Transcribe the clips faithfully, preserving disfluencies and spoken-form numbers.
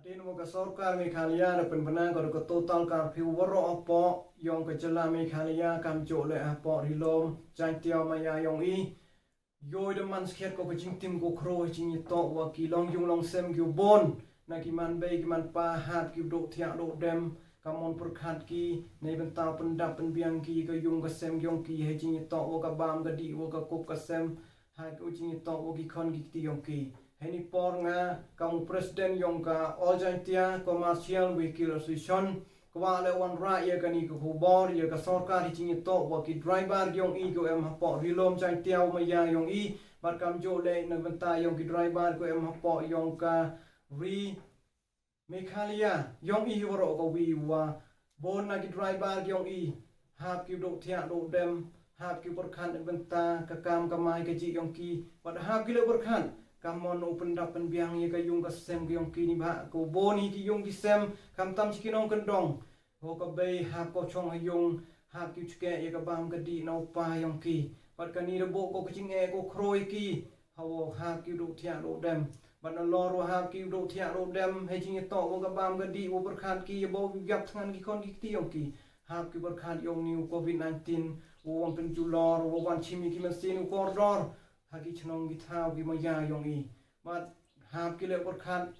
Ïa ka sorkar Meghalaya da pynbna ka da ka total curfew waroh hapoh ïong ka jylla Meghalaya kam jooh leh hapoh Ri Lum Jaiñtia Maya ïong i. Ïoh da man skhet ko ka jingtim ko khro ha jingïatoh wa ki long yung long sem ki u bun na ki man bei ki man pa hap ki u duh thiah duh dem. Ka mon pyrkhat ki na i bynta pyndap pynbiang ki ka yung ka sem ïong ki ha jingïatoh wa ka bam ka dih wa ka kup ka sem. Ha ka u jingïatoh wa ki khon ki kti ïong ki. Hynrei por nga kam u president ïong ka All Jaiñtia Commercial Vehicle Association, kwah leh wanrah ïa kani ka khubor ïa ka sorkar ha jingïatoh wa ki driver ïong i ki em hapoh Ri Lum Jaiñtia Maya ïong i. Bad kam jooh leh na bynta ïong ki driver ki em hapoh ïong ka ri Meghalaya ïong i waroh ka wi wa bun na ki driver ïong i hap ki u duh thiah duh dem, hap ki u pyrkhat na bynta ka kam kamai ka jih ïong ki, wat hap ki leh pyrkhat ka mon u pyndap pynbiang ïa ka yung ka sem ka ïong ki ni bah ko bun hi ki yung ki sem kam tam chi ki nongkyndong. Ko ka bei hap ko chong ha yung, hap ki u chkeh ïa ka bam ka dih na u pa ïong ki. Wat kani da buh ko ka jingeh ko khro ïa ki. Hawa hap ki u duh thiah duh dem. Bad na lor wa hap ki u duh thiah duh dem ha jingïatoh wa ka bam ka dih wa pyrkhat ki ïa ba u ïap thngan ki khon ki kti ïong ki. Hap ki pyrkhat ïong ni u covid nineteen wa wan pynjulor wa wan chim ïa ki mynsiem u kordor ha ki chnong ki thaw ki maya ïong i. Bad hap ki leh pyrkhat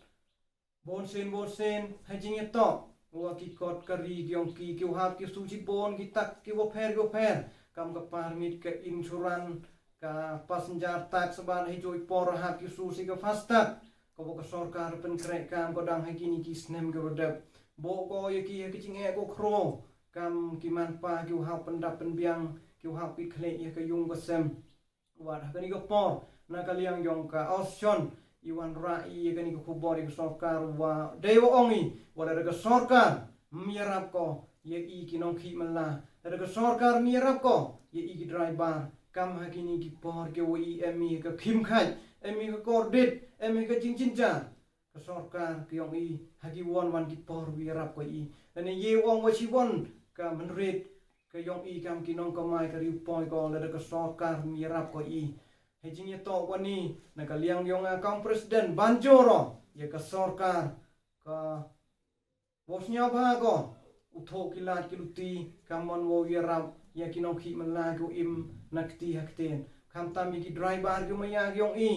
bun sien bun sien ha jingïatoh wa ki kot ka ri ïong ki ki u hap ki su chi bun ki tak ki wa pher ki wa pher. Kam ka permit ka insurance ka passenger tax bad ha jooh i por hap ki su si ka FASTag. Ka wa ka sorkar pynkreh kam ko dang ha kini ki snem ka wa dep. Buh ko ïa ki ha ki jingeh ko khro kam ki man pa ki u hap pyndap pynbiang ki u hap pit khleh ïa ka yung ka sem. Wat ha kani ka por na ka liang ïong ka Auschon i wanrah i ïa kani ka khubor ïa ka sorkar wa dei wa ong i wa lada ka sorkar ym ïarap ko ïa i ki nongkhih mylla, lada ka sorkar ym ïarap ko ïa i ki driver kam ha kini ki por ki wa i em i ka khim khait, em i ka kordit, em i ka jingjynjar. Ka sorkar ka ïong i ha ki won wan ki por wi ïarap ko i. Lane ïe ong wa chi won ka mynrit ka ïong i kam ki nongkamai ka riewpoi ko lada ka sorkar ym ïarap ko i. Ha jingïatoh wa ni na ka liang ïong nga kam president ban jur ïa ka sorkar ka wa sñiawbha ko u thoh ki lad ki luti kam mon wa u ïarap ïa ki nongkhih mylla ki u im na kti ha ktien. Khamtam ïa ki driver ki u maya ki ïong i.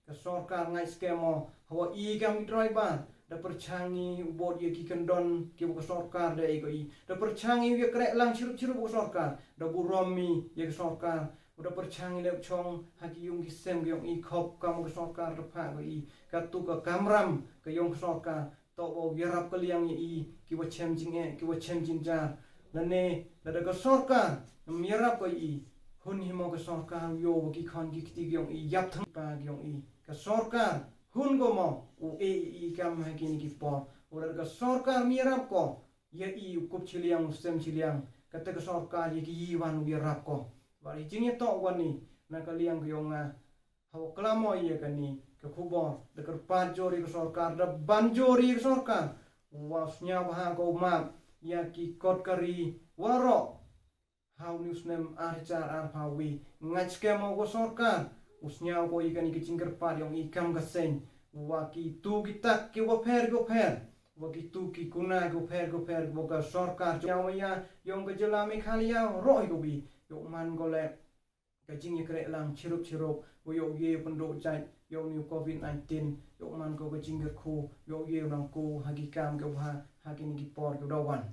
Ka sorkar ngait skhem mo hawa i kam ki driver da pyrchang i u bud ïa ki kyndon ki wa ka sorkar da i ko i. Da pyrchang i u ïa kreh lang chirup chirup wa ka sorkar da burom i ïa ka sorkar. Da pyrchang i leh chong ha ki yung ki sem ki ïong i khop kam wa ka sorkar da phah ko i. Katu ka kamram ka ïong ka sorkar. To wa u ïarap ka liang ïa i ki wa chem jingeh ki wa chem jingjar. Lane lada ka sorkar ym ïarap ko i hun hi mo ka sorkar u ïoh wa ki khon ki kti ki ïong i ïap thang pa ki ïong i. Ka sorkar hun ko mo u e i kam ha kini ki por. U lada ka sorkar ym ïarap ko ïa i u kup chiliang u sem chiliang kata ka sorkar ïa ki i wan u ïarap ko. Wa i jingïatoh wa ni na ka liang ka ïong nga. Hawa klam mo ïa kani ka khubor da kyrpad jur ïa ka sorkar da ban jur ïa ka sorkar. Wa sñiawbha ko u map ïa ki kot ka ri waroh. Ha u ni u snem ar hajar ar phaw wi ngait skhem mo ka sorkar u sñiaw ko ïa kani ka jingkyrpad ïong i kam ka seng. Wa ki tu ki tak ki wa pher ki wa pher wa ki tu ki kuna ki wa pher ki wa pher wa ka sorkar sñiaw ïa ïong ka jylla Meghalaya roh ïa ka wi ïong man ko leh ka jingïakreh lang chirup chirup wa ïoh ïe pynduh jait ïoh ni u covid nineteen ïoh man ko ka jingkyrkhu ïoh ïe nang ko ha ki kam ka bha ha kini ki por ka dawan.